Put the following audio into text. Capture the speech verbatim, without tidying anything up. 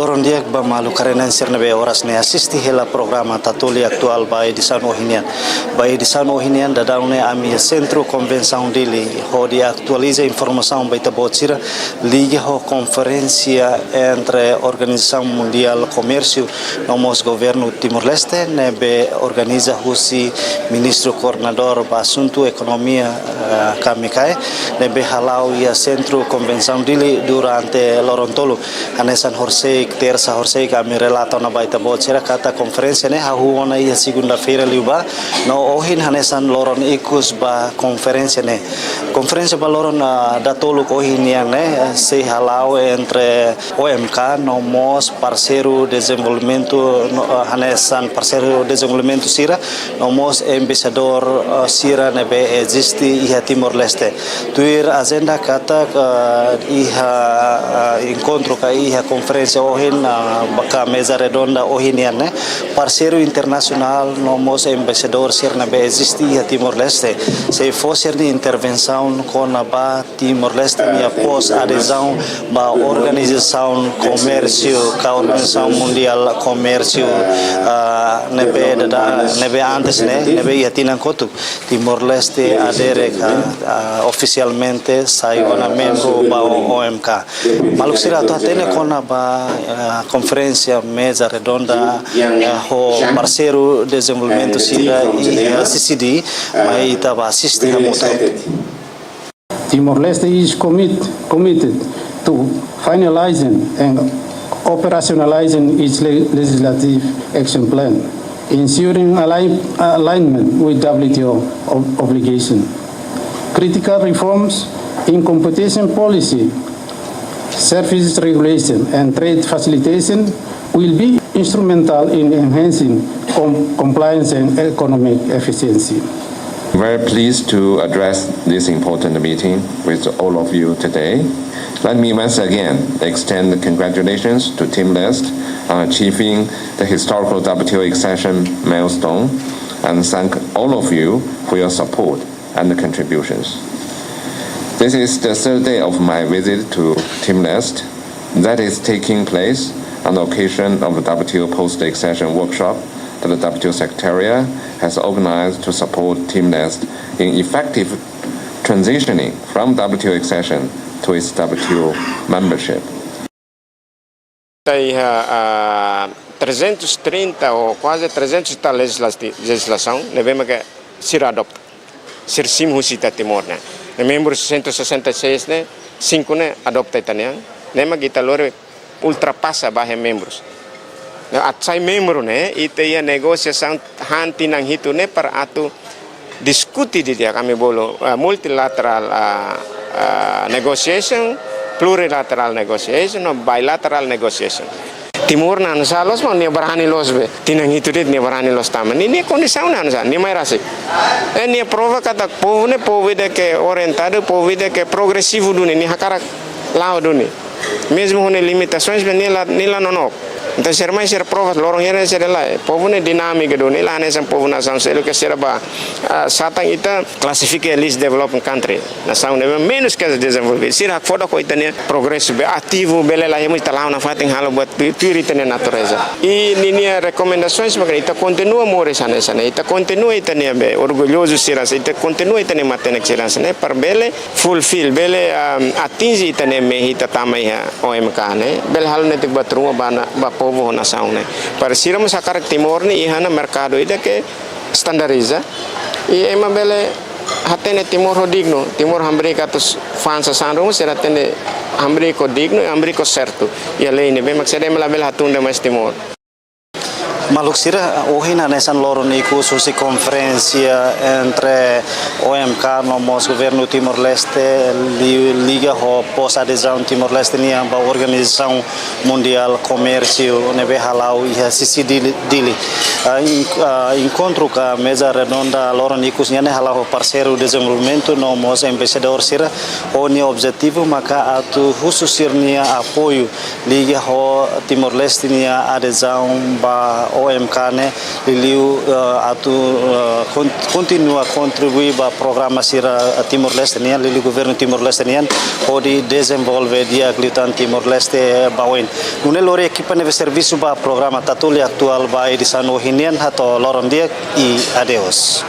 Loron di'ak ba maluk haree-na'in sira ne'ebé oras ne'e asiste hela programa Tatoli Atuál ba edisaun ohin nian. Ba edisaun ohin nian daudaun ne'e ami iha Sentru Konvensaun Dili hodi atualiza informasaun ba ita-boot sira liga ho konferénsia entre Organizasaun Mundiál Komérsiu no mós Governu Timor-Leste ne'ebé organiza husi Ministru Koordenadór ba Asuntu Ekonomia, eh, Kamikae, ne'ebé hala'o iha Sentru Konvensaun Dili durante loron tolu. Hanesan horisehik, tersa horisehik ami relata ona ba ita-boot sira katak konferénsia ne'e hahú ona iha segunda-feira liubá, no ohin hanesan loron ikus ba konferénsia ne'e. Konferénsia ba loron, ah, datoluk ohin nian ne'e, eh, sei hala'o entre O M K no mós parseiru dezenvolvimentu, no, ah, hanesan parseiru dezenvolvimentu sira, no mós embaixadór, ah, sira ne'ebé eziste iha Timor-Leste. Tuir ajenda katak, ah, iha, ah, enkontru ka iha konferénsia ohin, ah, ba ka meza redonda ohin nian ne'e, parseiru internasionál no mós embaixadór sira ne'ebé eziste iha Timor-Leste sei fó sira-nia intervensaun kona-ba Timor-Leste nia pós-adezaun ba Organizasaun Komérsiu ka Organizasaun Mundiál Komérsiu, ah, ne'ebé daudaun, ne'ebé antes ne'e, ne'ebé iha tinan kotuk Timor-Leste adere ka, ah, ofisialmente sai ona membru ba O M K. Maluk sira atu hatene kona-ba, ah, konferénsia meza redonda, ah, ho parseiru dezenvolvimentu sira iha, ah, C C D, mai ita bá asiste hamutuk. Timor-Leste is commit, committed to finalizing and operationalizing its le-, legislative action plan, ensuring align-, alignment with W T O ob-, obligation. Critical reforms in competition policy, services regulation, and trade facilitation will be instrumental in enhancing com-, compliance and economic efficiency. Very pleased to address this important meeting with all of you today. Let me once again extend congratulations to Timor-Leste on achieving the historical W T O accession milestone and thank all of you for your support and contributions. This is the third day of my visit to Timor-Leste that is taking place on the occasion of the W T O post-accession workshop that the W T O Secretariat has organized to support Timor-Leste in effective transitioning from W T O accession to its W T O membership. Ita iha, ah, trezentos e trinta ou kuaze trezentos e tal legislati-, lejislasaun ne'ebé maka sira adopta. Sira simu husi ita Timor ne'e. Ne'e membru cento e sessenta e seis ne'e, cinco ne'e adopta ita-nian. Ne'e maka ita lori ultrapasa ba iha membrus. Ne'e atu sai membru ne'e, ita iha negosiasaun han tinan hitu ne'e para atu diskute didi'ak ami bolu, eh, multilateral, ah, ah, negotiation, plurilateral negotiation, no bilateral negotiation. Timor ne'e hanesan loos, maun, nia barani loos be. Tinan hitu de'it nia barani loos tanba nia, nia kondisaun hanesan, nia mai rasik. Eh, nia prova katak povu ne'e povu ida ke orientadu, povu ida ke progresivu duni, nia hakarak la'o duni. Mezmu ho nia limitasoens, be nia la, nia la nonook. Entaun, sira mai sira prova, loron hira sira la, eh, povu ne'e dinámiku duni, la hanesan povu nasaun seluk ke sira bá, ah, satán ita klasifika iha least developed country. Nasaun ne'ebé menus ke dezenvolvidu. Sira hakfodak ho ita-nia progresu, be ativu, bele la hemu ita la'o nafatin halo buat tu-, tuir ita-nia natureza. I ninia rekomendasoens maka ita kontinua moris hanesan ne'e, ita kontinua ita-nia be orgullozu sira hanesan, ita kontinua ita-nia matenek sira hanesan ne'e, para bele fulfill, bele, um, atinje ita-nia mehi ita tama iha O M K ne'e, bele halo netik buat ruma ba na-, ba povu ho nasaun ne'e. Para sira mós hakarak Timor ne'e iha ona merkadu ida ke standardiza. I ema bele hatene Timor ho dignu, Timor hamriik atu fa'an sasán ruma, sira hatene hamriik ho dignu, hamriik ho sertu. Iha lei ne'ebé mak sira ema labele hatún demais Timor. Maluk sira, ohin hanesan loron ikus husi konferénsia entre O M K no mós Governu Timor-Leste li-, liga ho pós-adezaun Timor-Leste nian ba Organizasaun Mundiál Komérsiu ne'ebé hala'o iha C C D Dili. Ah, en-, ah, enkontru ka meza redonda loron ikus nian ne'e hala'o ho parseiru dezenvolvimentu no mós embaixadór sira ho nia objetivu maka atu husu sira-nia apoiu liga ho Timor-Leste nia adezaun ba O M K ne'e liuliu atu kontinua kontribui ba programa sira Timor-Leste nian, liuliu governu Timor-Leste nian, hodi dezenvolve di'ak liután Timor-Leste ba oin. Nune'e lori ekipa ne'ebé servisu ba programa Tatoli Atuál ba edisaun ohin nian hato'o loron di'ak i adeus.